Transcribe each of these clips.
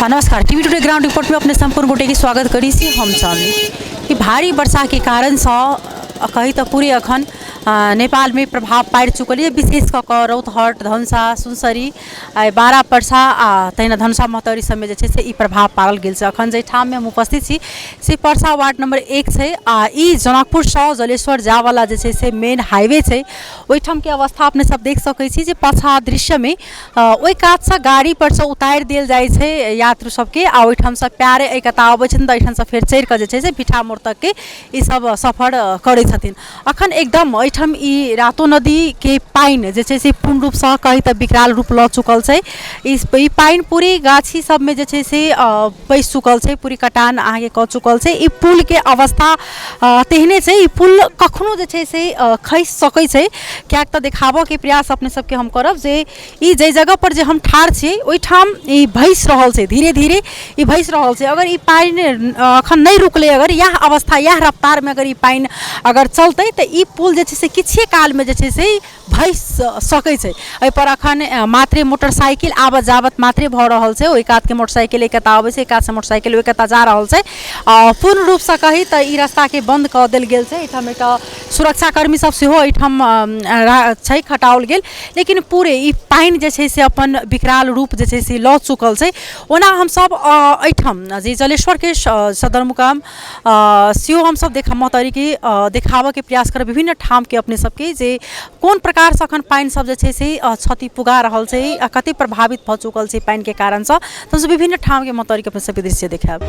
हाँ, नमस्कार। TV today ground report में अपने संपूर्ण गोटे के स्वागत करी छी। हम चांदनी कि भारी वर्षा के कारण से कही तो पूरे अखन नेपाल में प्रभाव पाड़ि चुकल यऽ, विशेष कऽ कऽ रौतहट, धनुषा, सुनसरी, बारा परसा आ तहिना धनुषा महोत्तरी सबमे जे छै से ई प्रभाव पाड़ल गेल छै। अखन जाहि ठाममे हम उपस्थित छी से परसा वार्ड नंबर 1 छै आ ई जनकपुरसँ जलेश्वर जायवला जे छै से मेन हाईवे छै। ओहिठामके अवस्था अपने सब देख सकै छी जे पाछा दृश्यमे ओहि कातसँ गाड़ी परसँ उतारि देल जाइ छै यात्रु सबके आ ओहिठामसँ पैरे एहि कता अबै छथिन तऽ एहिठामसँ फेर चढ़िकऽ जे छै से भिठा मोड़ तकके ई सब सफर करै छथिन। अखन एकदम एहिठाम ई रातो नदीके पानि जे छै से पूर्ण रूपसँ कही तऽ विकराल रूप लऽ चुकल छै। ई पानि पूरे गाछी सबमे जे छै से पैसि चुकल छै, पूरी कटान अहाँके कऽ चुकल छै। ई पुलके अवस्था तेहने छै, ई पुल कखनो जे छै से खसि सकै छै, किएक तऽ देखाबऽके प्रयास अपने सबके हम करब जे ई जाहि जगहपर जे हम ठाढ़ छियै ओहिठाम ई भसि रहल छै, धीरे धीरे ई भसि रहल छै। अगर ई पानि अखन नहि रुकलै, अगर इएह अवस्था इएह रफ्तारमे अगर ई पानि अगर चलतै तऽ ई पुल जे छै से किछुए कालमे जे छै से भसि सकै छै। एहिपर अखन मात्रे मोटरसाइकिल आबत जाबत मात्रे भऽ रहल छै। ओहि कातके मोटरसाइकिल एहि कता अबै छै, एहि कातसँ मोटरसाइकिल ओहि कता जा रहल छै। पूर्ण रूपसँ कही तऽ ई रस्ताके बन्द कऽ देल गेल छै। एहिठाम एकटा सुरक्षाकर्मी सब सेहो एहिठाम छै खटाओल गेल, लेकिन पूरे ई पानि जे छै से अपन विकराल रूप जे छै से लऽ चुकल छै। ओना हमसब एहिठाम जे जलेश्वरके सदरमुकाम सेहो हमसब देख महोत्तरीके देखाबऽके प्रयास करब विभिन्न ठामके अपने सबके जे कोन प्रकारसँ अखन पानि सब जे छै से क्षति पुगा रहल छै आ कते प्रभावित भऽ चुकल छै पानिके कारणसँ। तऽ हमसब विभिन्न ठामके महोत्तरीके अपने सबके दृश्य देखायब।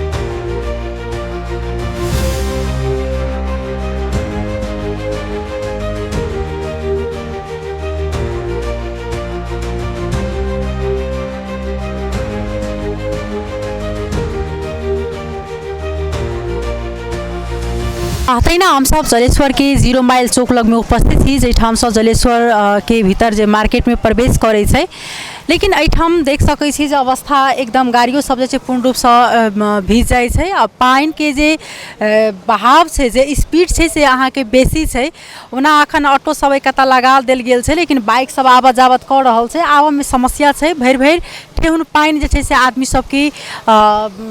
तहिना हमसब जलेश्वरके 0 माइल चौक लगमे उपस्थित छी, जाहिठामसँ जलेश्वरके भीतर जे मार्केटमे प्रवेश करै छै। लेकिन एहिठाम देख सकै छी जे अवस्था एकदम गाड़ियो सब जे छै पूर्ण रूपसँ भीज जाइ छै आ पानिके जे बहाव छै, जे स्पीड छै से अहाँके बेसी छै। ओना अखन ऑटो सब एहि कता लगा देल गेल छै, लेकिन बाइक सब आबत जाबत कऽ रहल छै। आबऽमे समस्या छै, भरि भरि ठेहुन पानि जे छै से आदमी सबके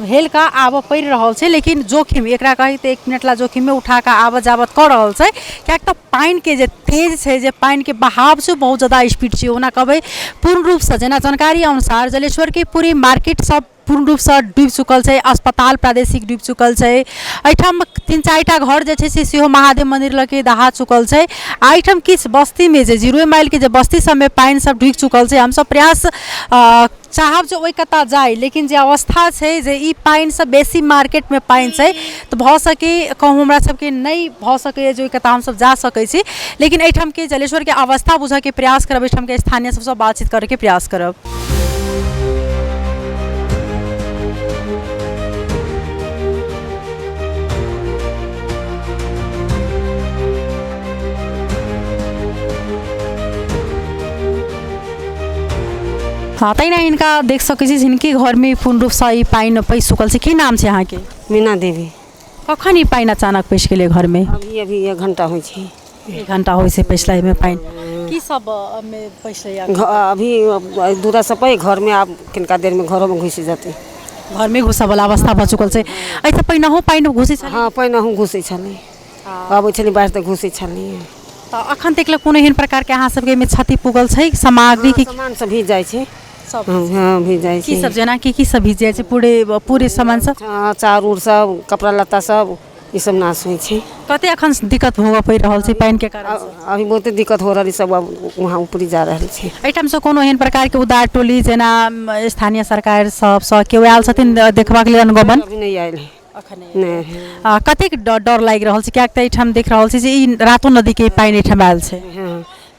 हेल कऽ आबऽ पड़ि रहल छै। लेकिन जोखिम एकरा कही तऽ 1 मिनट ला जोखिमे उठा कऽ आबत जाबत कऽ रहल छै, किएक तऽ पानिके जे तेज छै, जे पानिके बहाव छै, बहुत जादा स्पीड छै। ओना कहबै पूर्ण रूपसँ जेना जानकारी अनुसार जलेश्वरके पूरे मार्केट सब पूर्ण रूपसँ डूबि चुकल छै, अस्पताल प्रादेशिक डूबि चुकल छै। एहिठाम 3-4 टा घर जे छै से सेहो महादेव मन्दिर लगे दहा चुकल छै। आ एहिठाम किछु बस्तीमे जे 0 माइलके जे बस्ती सबमे पानि सब ढुकि चुकल छै। हमसब प्रयास चाहब जे ओहि कता जाइ, लेकिन जे अवस्था छै जे ई पानिसँ बेसी मार्केटमे पानि छै तऽ भऽ सकै कहूँ हमरा सबके नहि भऽ सकैए जे ओहि कता हमसब जा सकै छी। लेकिन एहिठामके जलेश्वरके अवस्था बुझऽके प्रयास करब, एहिठामके स्थानीय सबसँ बातचीत करैके प्रयास करब। हँ, तहिना हिनका देख सकै छी, हिनके घरमे पूर्ण रूपसँ ई पानि पैसि चुकल छै। की नाम छै अहाँके? मीना देवी। कखन ई पानि अचानक पैसि गेलै घरमे? अभी अभी 1 घंटा होइ छै। 1 घंटा होइ छै पैसला एहिमे पानि। की सब मे पैसलै? अभी दूरा सब पे घरमे आब किनका देरमे घरोमे घुसि जेतै। घरमे घुसऽवला अवस्था भऽ चुकल छै। एहिसँ पहिनहो पानि घुसै छलै? हँ, पहिनहु घुसै छलै, अबै छलै बाढ़ि तऽ घुसै छलै। तऽ अखन तक कोनो एहन प्रकारके अहाँ सबके एहिमे क्षति पुगल छै सामग्री? की सामान सब भीज जाइ छै सब? हँ, भीज जाइ छै। की सब, जेना की की सब भीज जाइ छै? पूरे पूरे सामान सब? हँ, चाउर उर सब, कपड़ा लत्ता सब, ई सब नाश होइ छै। कते अखन दिक्कत भोगऽ पड़ि रहल छै पानिके कारण? अभी बहुते दिक्कत हो रहल छै, सब अब वहाँ ऊपरी जा रहल छै। एहिठामसँ कोनो एहन प्रकारके उदार टोली जेना स्थानीय सरकार सबसँ केओ आयल छथिन देखबाक लेल अनुगमन? अभी नहि आयल है। नहि। कतेक डर लागि रहल छै, किएक तऽ एहिठाम देख रहल छी जे ई रातो नदीके पानि एहिठाम आयल छै।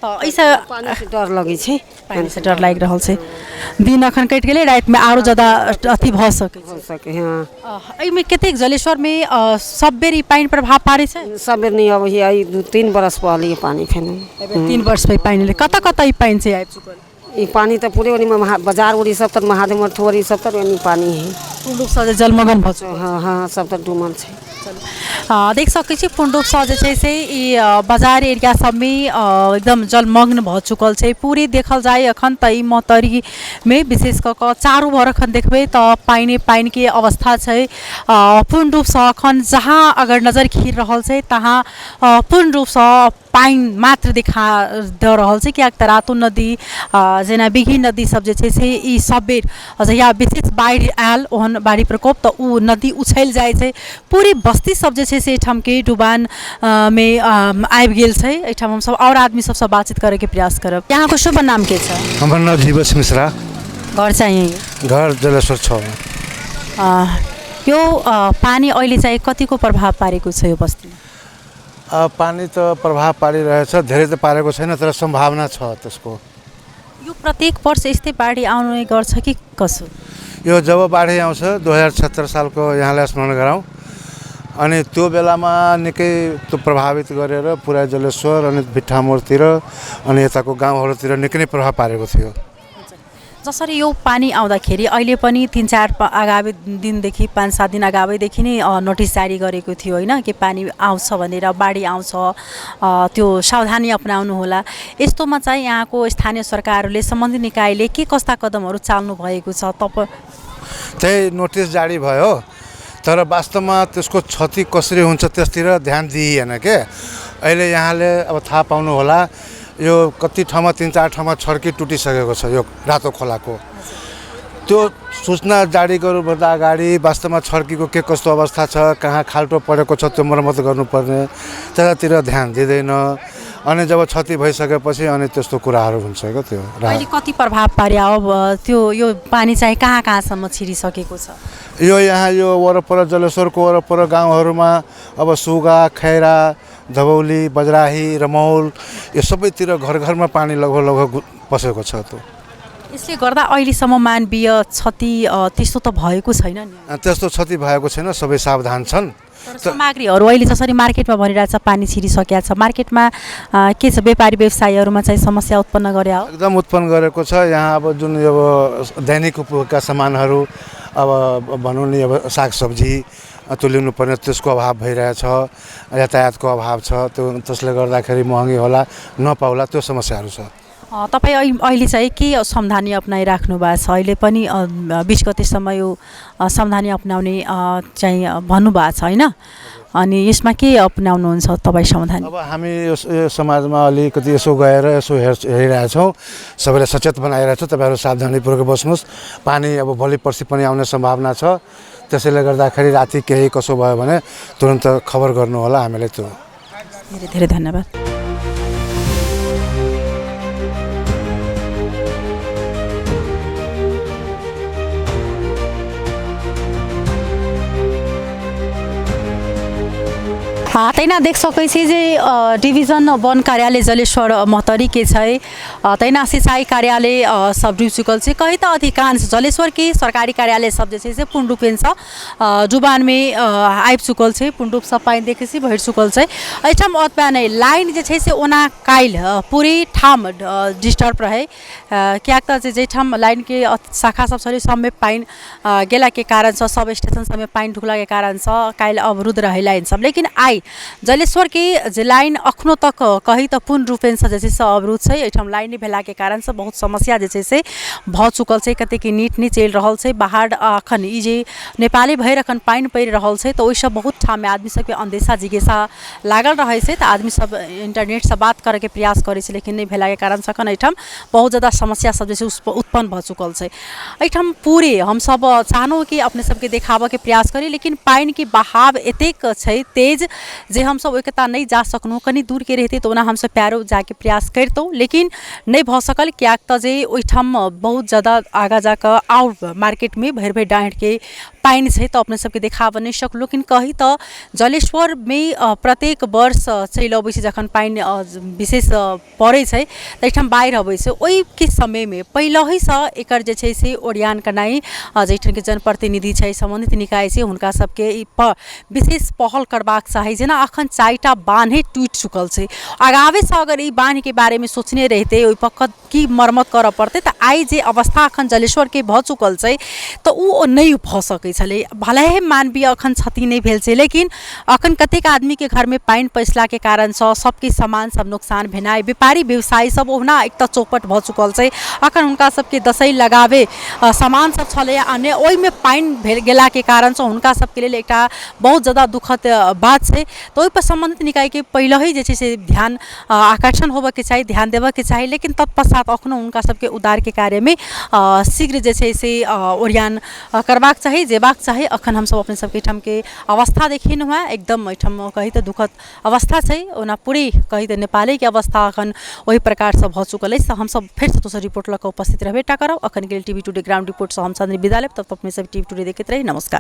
तऽ एहिसँ पानिसँ डर लगै छै। पानिसँ डर लागि रहल छै। दिन अखन कटि गेलै, रातिमे आरो ज्यादा अथी भऽ सकै छै। सकै, हँ। एहिमे कतेक जलेश्वरमे सब बेर ई पानि प्रभाव पारै छै? सब बेर नहि अबै है, 2-3 बरस पर एलै पानि। फेर 3 वर्ष पर पानि एलै। कतऽ कतऽ ई पानि छै आबि चुकल? ई पानि तऽ पूरे ओनी बाजार उरी सब तर, महादेव मठ उरी सब तर ओनी पानि है। पूर्ण रूपसँ जलमग्न भऽ चुकल। हँ हँ, सब तर डूबल छै। देख सकै छी पूर्ण रूपसँ जे छै से ई बाजार एरिया सबमे एकदम जलमग्न भऽ चुकल छै। पूरे देखल जाय अखन तऽ ई महोत्तरीमे विशेष कऽ कऽ चारू भर अखन देखबै तऽ पानिए पानिके अवस्था छै। पूर्ण रूपसँ अखन जहाँ अगर नजर खीर रहल छै तहाँ पूर्ण रूपसँ पानि मात्र देखा दऽ रहल छै, किएक तऽ रातो नदी जेना बिघी नदी सब जे छै से ई सब बेर जहिया विशेष बाढ़ि आयल ओहन बाढ़ि प्रकोप तऽ ओ नदी उछलि जाइ छै। पूरे बस्ती सब जे छै से एहिठामके डुबान मे आबि गेल छै। एहिठाम हमसब आओर आदमी सबसँ बातचीत करैके प्रयास करब। अहाँके शुभ नाम के छै? हमर नाम जीवछ मिश्रा। घर चाहिँ यहीँ? घर जलेश्वर 6 मा। यो पानी अहिले चाहिँ कतिको प्रभाव पारेको छ यो बस्तीमा? पानी त प्रभाव पारिरहेछ, धेरै त पारेको छैन, तर सम्भावना छ त्यसको। यो प्रत्येक वर्ष यस्तै बाढी आउने गर्छ कि कसो? यो जब बाढी आउँछ 2076 सालको यहाँलाई स्मरण गराउँ, अनि त्यो बेलामा निकै त्यो प्रभावित गरेर पुरा जलेश्वर अनि भिट्ठामोडतिर अनि यताको गाउँहरूतिर निकै नै प्रभाव पारेको थियो। जसरी यो पानी आउँदाखेरि अहिले पनि 3-4 आगामी दिनदेखि 5-7 दिन अगाविदेखि नै नोटिस जारी गरेको थियो होइन कि पानी आउँछ भनेर, बाढी आउँछ, त्यो सावधानी अपनाउनु होला। यस्तोमा चाहिँ यहाँको स्थानीय सरकारहरूले, सम्बन्धित निकायले के कस्ता कदमहरू चाल्नु भएको छ? त्यही नोटिस जारी भयो, तर वास्तवमा त्यसको क्षति कसरी हुन्छ त्यसतिर ध्यान दिइएन के। अहिले यहाँले अब थाहा पाउनुहोला यो कति ठाउँमा 3-4 ठाउँमा छड्की टुटिसकेको छ यो रातो खोलाको। त्यो सूचना जारी गर्नुभन्दा अगाडि वास्तवमा छड्कीको के कस्तो अवस्था छ, कहाँ खाल्टो परेको छ त्यो मर्मत गर्नुपर्ने, त्यतातिर ध्यान दिँदैन। अनि जब क्षति भइसकेपछि अनि त्यस्तो कुराहरू हुन्छ क्या त्यो। अहिले कति प्रभाव पार्यो अब त्यो यो पानी चाहिँ कहाँ कहाँसम्म छिरिसकेको छ? यो यहाँ यो वरपर जलेश्वरको वरपर गाउँहरूमा अब सुगा, खैरा, धबौली, बजराही, रमौल यो सबैतिर घर घरमा पानी लगभग लगभग पसेको छ। त्यो यसले गर्दा अहिलेसम्म मानवीय क्षति त्यस्तो त भएको छैन नि? त्यस्तो क्षति भएको छैन, सबै सावधान छन्। तर सामग्रीहरू अहिले जसरी मार्केटमा भनिरहेछ पानी छिरिसकेको छ, मार्केटमा के छ व्यापारी व्यवसायीहरूमा चाहिँ समस्या उत्पन्न गरे हो? एकदम उत्पन्न गरेको छ। यहाँ अब जुन अब दैनिक उपभोगका सामानहरू अब भनौँ नि अब सागसब्जी त्यो ल्याउनु पर्ने त्यसको अभाव भइरहेछ, यातायातको अभाव छ, त्यो त्यसले गर्दाखेरि महँगी होला नपाउला त्यो समस्याहरू छ। तपाईँ अहिले चाहिँ के सावधानी अप्नाइराख्नु भएको छ? अहिले पनि 20 गतेसम्म यो सावधानी अप्नाउने चाहिँ भन्नुभएको छ होइन, अनि यसमा के अप्नाउनुहुन्छ तपाईँ सावधानी? अब हामी यो समाजमा अलिकति यसो गएर यसो हेरिरहेछौँ, सबैलाई सचेत बनाइरहेछौँ, तपाईँहरू सावधानीपूर्वक बस्नुहोस्। पानी अब भोलि पर्सि पनि आउने सम्भावना छ, त्यसैले गर्दाखेरि राति केही कसो भयो भने तुरन्त खबर गर्नुहोला हामीलाई। त्यो धेरै धेरै धन्यवाद। तहिना देख सकै छी जे डिभिजन वन कार्यालय जलेश्वर महोत्तरी के छै, तहिना सिंचाई कार्यालय सब डुबि चुकल छै। कही तऽ अधिकांश जलेश्वर के सरकारी कार्यालय सब जे छै से पूर्ण रूपेणसँ डुबानमे आबि चुकल छै, पूर्ण रूपसँ पानि देखै छी भरि चुकल छै। एहिठाम ओतबा नहि, लाइन जे छै से ओना काल्हि पूरे ठाम डिस्टर्ब रहै, किएक तऽ जाहिठाम लाइनके शाखा सब छलै सबमे पानि गेलाके कारणसँ, सब स्टेशन सबमे पानि ढुकलाके कारणसँ काल्हि अवरुद्ध रहै लाइन सब। लेकिन आइ जलेश्वर के जे लाइन अखनो तक कही तऽ पूर्ण रूपेणसँ जे छै से अवरुद्ध छै। एहिठाम लाइन नहि भेलाके कारणसँ बहुत समस्या जे छै से भऽ चुकल छै, कतेक नीट नहि चलि रहल छै। बाहर अखन ई जे नेपाले भरि अखन पानि पड़ि रहल छै तऽ ओहिसँ बहुत ठाममे आदमी सबके अन्देशा जिज्ञासा लागल रहै छै, तऽ आदमी सब इन्टरनेटसँ बात करैके प्रयास करै छै, लेकिन नहि भेलाके कारणसँ अखन एहिठाम बहुत ज्यादा समस्या सब जे छै उत्पन्न भऽ चुकल छै। एहिठाम पूरे हमसब चाहलहुँ कि अपने सबके देखाबऽके प्रयास करी, लेकिन पानिके बहाव एतेक छै तेज जे हमसब ओहि कता नहि जा सकलहुँ। कनि दूरके रहितै तऽ ओना हमसब पैरो जाके प्रयास करितहुँ, लेकिन नहि भऽ सकल, किएक तऽ जे ओहिठाम बहुत ज्यादा आगाँ जाकऽ आओर मार्केटमे भरि भरि डाँढ़के पानि छै तऽ अपने सबके देखाबऽ नहि सकलहुँ। लेकिन कही तऽ जलेश्वरमे प्रत्येक वर्ष चलि अबै छै, जखन पानि विशेष पड़ै छै तऽ एहिठाम बाढ़ि अबै छै। ओहिके समयमे पहिलहिसँ एकर जे छै से ओरियान केनाइ जाहिठामके जनप्रतिनिधि छै, सम्बन्धित निकाय छै, हुनका सबके ई विशेष पहल करबाक चाही। जेना अखन 4टा बान्हे टूटि चुकल छै, आगावेसँ अगर ई बान्हके बारेमे सोचने रहितै, ओहिपर की मरम्मत करऽ पड़तै, तऽ आइ जे अवस्था अखन जलेश्वरके भऽ चुकल छै तऽ ओ नहि भऽ सकै सकै छलै। भले ही मानवीय अखन क्षति नहि भेल छै, लेकिन अखन कतेक आदमीके घरमे पानि पैसलाके कारणसँ सबके सामान सब नुकसान भेनाइ, व्यापारी व्यवसायी सब ओहुना एक तऽ चौपट भऽ चुकल छै। अखन हुनका सबके दसैँ लगाबे सामान सब छलैए अन्य, ओहिमे पानि भेल गेलाके कारणसँ हुनका सबके लेल एकटा बहुत ज्यादा दुखद बात छै। तऽ ओहिपर सम्बन्धित निकायके पहिले जे छै से ध्यान आकर्षण होबऽके चाही, ध्यान देबऽके चाही, लेकिन तत्पश्चात अखनो हुनका सबके उद्धारके कार्यमे शीघ्र जे छै से ओरियान करबाक चाही, जेबाक चाही। अखन हमसब अपने सबके एहिठामके अवस्था देखेलहुँ हेँ, एकदम एहिठाम कही तऽ दुखद अवस्था छै। ओना पूरे कही तऽ नेपालेके अवस्था अखन ओहि प्रकारसँ भऽ चुकल अछि। तऽ हमसब फेरसँ दोसर रिपोर्ट लऽ कऽ उपस्थित रहबे टा करब। अखनके लेल टीवी टुडे ग्राउंड रिपोर्टसँ हम चन्द्री विदा लेब। तब अपने सब टीवी टुडे देखैत रही। नमस्कार।